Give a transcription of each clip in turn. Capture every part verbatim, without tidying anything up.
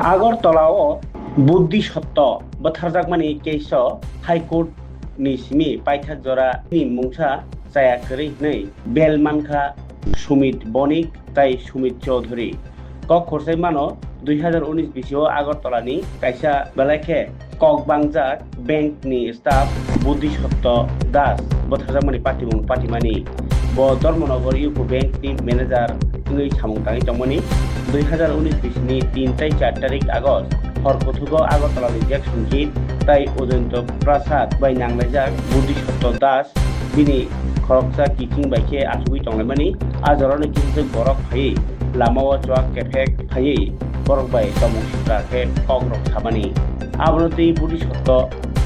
Agartala o Bodhisotto bwtharjakmani case o High Court ni simi paithak jora ni mungsa chaya kwrwi hwnwi bail mankha Sumit Bonik tai Sumit Chowdhury. Kok khorchai mano, dui hazar unis bisio Agartala ni kaisa belai khe kok bangjak bank ni staff Bodhisotto Das bwtharjakmani patimung patimani. Bo Dharmanagar U C O bank ni manager wngwi samung tangwi tongmani. Dui hazar unis bisini tin tai char tarik August hor kuthugo Agartala ni Jackson Gate tai Ujayanta Prasad bai nanglaijak Bodhisotto Das bini khoroksa kiching bai khe achugwi tonglaimani. A jorani kisijwk borok phaiwi lamao chuak kephek phaiwi borok bai tongmung sitra khe kok rok samani. Abono twi Bodhisotto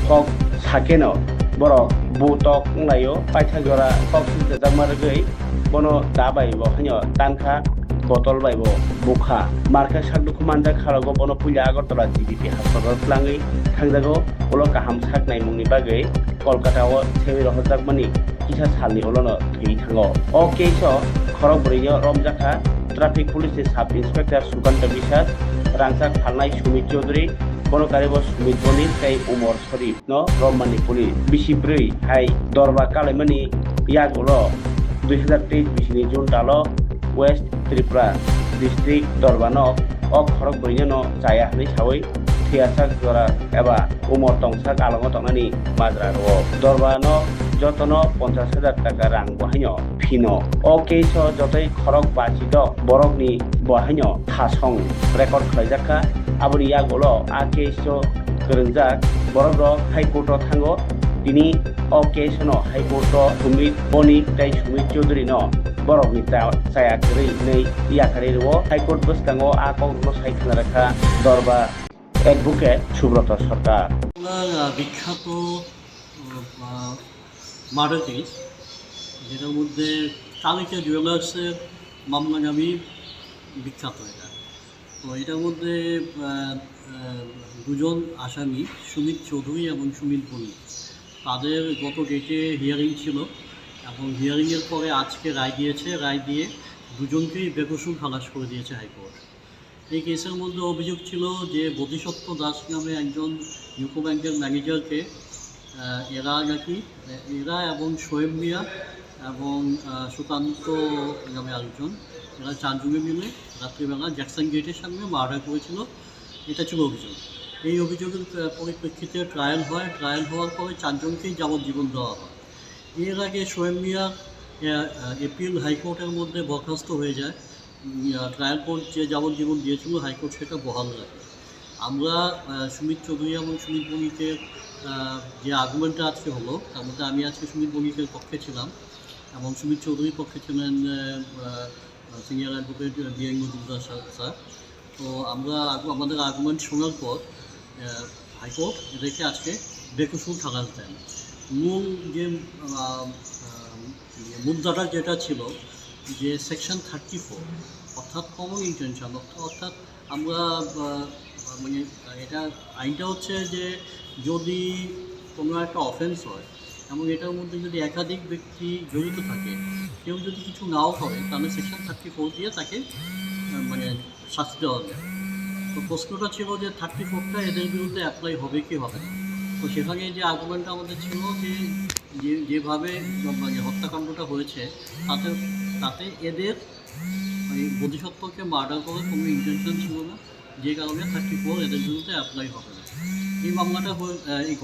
kok sakeno borok butok wnglaio, paithak jora kok singchajakma rwgwi bono da bai bo haino tankha, botol bai bo bukha. Markhe sakdukhu manjak khalogo bono puila Agartala G B P hospital twlangwi thangjago, ulo kaham sak naimungni bagwi Kolkata o sewi rohorjakmani kisa salni ulono thwi thango. O case o khorok bwrwino romjakha traffic police ni sub inspector Sukanta Biswas, rangchak phalnai Sumit Chowdhury, bono karibo Sumit Bonik tei Umar Sharif no romani police. Bisi bwrwi hai Dorba kalaimani yagulo dui hazar teis bisini June talo West Tripura district Dorba no o khorok bwrwino no chaya hwnwi sawi thwiyasak jora eba umor tongsak alongo tongnani majra rwo. Dorba no jotono ponchash hajar taka rang bo haino phino. O case o jotoi khorok bachidok borokni bo haino thasong record khlaijak kha. Aboni yagulo a case o kwrwngjak borok rok High Court o thango. Tini o case no High Court o Sumit Bonik tei Sumit Chowdhury no borok ni cha-, chaya kwrwi hwnwi yakarwi rwo. High Court bwskango a kok rokno sai khna rwkha Dorba advocate Subroto Sarkar. ওনার, আহ, বিখ্যাত, আহ, murder case, যেটার মধ্যে কালিকা জুয়েলার্সের মামলা নামেই বিখ্যাত এটা। তো এটার মধ্যে, আহ, আহ, দুজন আসামি, সুমিত চৌধুরী এবং সুমিত বণিক, তাদের গত ডেটে হিয়ারিং ছিল এবং হিয়ারিংয়ের পরে আজকে রায় দিয়েছে। রায় দিয়ে দুজনকেই বেকসুর খালাস করে দিয়েছে হাইকোর্ট। এই কেসের মধ্যে অভিযোগ ছিল যে বোধিসত্ত্ব দাস নামে একজন ইউকো ব্যাংকের ম্যানেজারকে, আহ, এরা নাকি, এরা এবং সোয়েব মিয়া এবং, আহ, সুকান্ত নামে আরেকজন, এরা চারজনে মিলে রাত্রিবেলা জ্যাকসন গেটের সামনে মার্ডার করেছিল, এটা ছিল অভিযোগ। এই অভিযোগের, আহ, পরিপ্রেক্ষিতে ট্রায়াল হয়। ট্রায়াল হওয়ার পরে চারজনকেই যাবজ্জীবন দেওয়া হয়। এর আগে সোয়েব মিয়ার, আহ, আহ, অ্যাপিল হাইকোর্টের মধ্যে বরখাস্ত হয়ে যায়। উম, আহ, ট্রায়াল কোর্ট যে যাবজ্জীবন দিয়েছিল, হাইকোর্ট সেটা বহাল রাখে। আমরা, আহ, সুমিত চৌধুরী এবং সুমিত বণিকের, আহ, যে আর্গুমেন্টটা আজকে হলো, তার মধ্যে আমি আজকে সুমিত বণিকের পক্ষে ছিলাম এবং সুমিত চৌধুরীর পক্ষে ছিলেন, ah, ah, senior advocate, ah, B N Majumdar sir, sir. তো আমরা আগ-, আমাদের আর্গুমেন্ট শোনার পর, আহ, হাইকোর্ট এদেরকে আজকে বেকসুর খালাস দেন। মূল যে, আহ, আহ, মুদ্রাটা যেটা ছিল যে সেকশন থার্টি ফোর, অর্থাৎ কমন ইন্টেনশন, অর্থাৎ আমরা, আহ, মানে, এটা আইনটা হচ্ছে যে যদি কোনো একটা অফেন্স হয় এবং এটার মধ্যে যদি একাধিক ব্যক্তি জড়িত থাকে, কেউ যদি কিছু নাও করে, তাহলে সেকশন থার্টি ফোর দিয়ে তাকে, আহ, মানে, শাস্তি দেওয়া যায়। তো প্রশ্নটা ছিল যে থার্টি ফোরটা এদের বিরুদ্ধে অ্যাপ্লাই হবে কি হবে না। তো সেখানে যে আর্গুমেন্টটা আমাদের ছিল যে, যে, যেভাবে, মানে, হত্যাকাণ্ডটা হয়েছে, তাতে, তাতে এদের, মানে, বোধিসত্ত্বকে মার্ডার করার কোনো ইন্টেনশন ছিল না, যে কারণে থার্টি ফোর এদের বিরুদ্ধে অ্যাপ্লাই হবে না। এই মামলাটা হয়ে, আহ, এই